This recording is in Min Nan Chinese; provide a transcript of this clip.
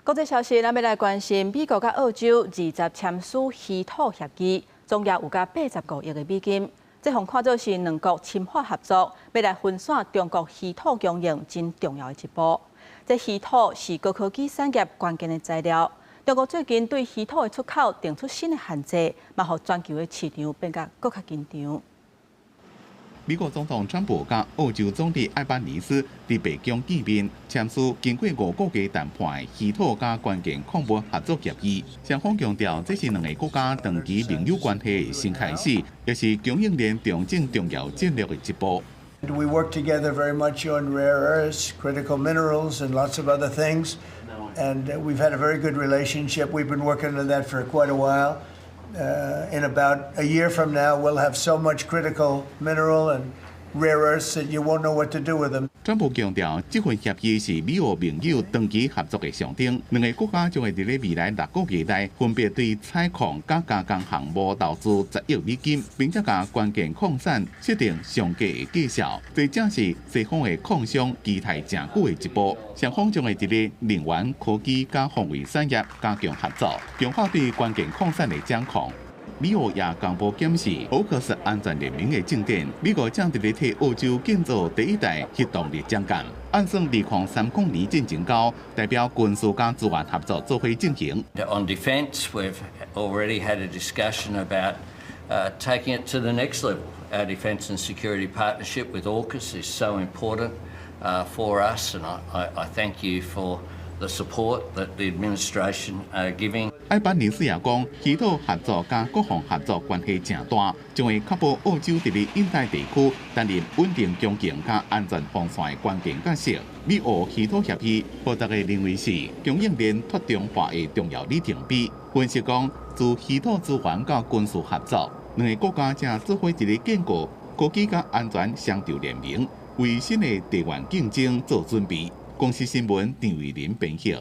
國際消息，咱欲來關心美國佮澳洲二十簽署稀土協議，總額有甲85億的美金。這予看做是兩國深化合作，欲來分散中國稀土供應真重要的一步。這稀土是高科技產業關鍵的材料。中國最近對稀土的出口定出新的限制，嘛予全球的市場變甲閣較緊張。美國總統川普佮澳洲總理艾班尼斯佇白宮見面，簽署經過5個月談判的稀土佮關鍵礦物合作協議。雙方強調，這是兩个國家長期盟友關係的新開始，也是供應鏈重整重要戰略的一步。 We work together very much on rare earths, critical minerals, and lots of other things. And we've had a very good relationship. We've been working on that for quite a while. In about a year from now, we'll have so much critical mineral and rare earths that you won't know what to do with them. 川普強調，這份協議是美澳盟友長期合作的象徵。兩个國家將會佇咧未來6個月內，分別對採礦佮加工項目投資10億美金，並且共關鍵礦產設定上低的價數。這正是西方的礦商期待誠久的一步。雙方將會佇咧能源、科技佮防衛產業加強合作，強化對關鍵礦產的掌控。美澳也公布檢視 AUKUS 安全聯盟的進展。美國正佇咧替澳洲建造第一代核動力槳艦。按算2030年進前到，代表軍事佮資源合作做伙進行。 On defence, we've already had a discussion about taking it to the next level. Our defence and security partnership with AUKUS is so important for us, and I thank you for the support that the administration are giving. 艾班尼斯也講，稀土合作佮國防合作關係誠大，將會確保澳洲佇咧印太地區擔任穩定供應佮安全防線的關鍵角色。美澳稀土協議，予大家認為是供應鏈脫中化的重要里程碑。分析講，自稀土資源到軍事合作，兩个國家正做伙佇咧建構科技佮安全雙軸聯盟，為新的地緣競爭做準備。公視新聞張偉林編譯。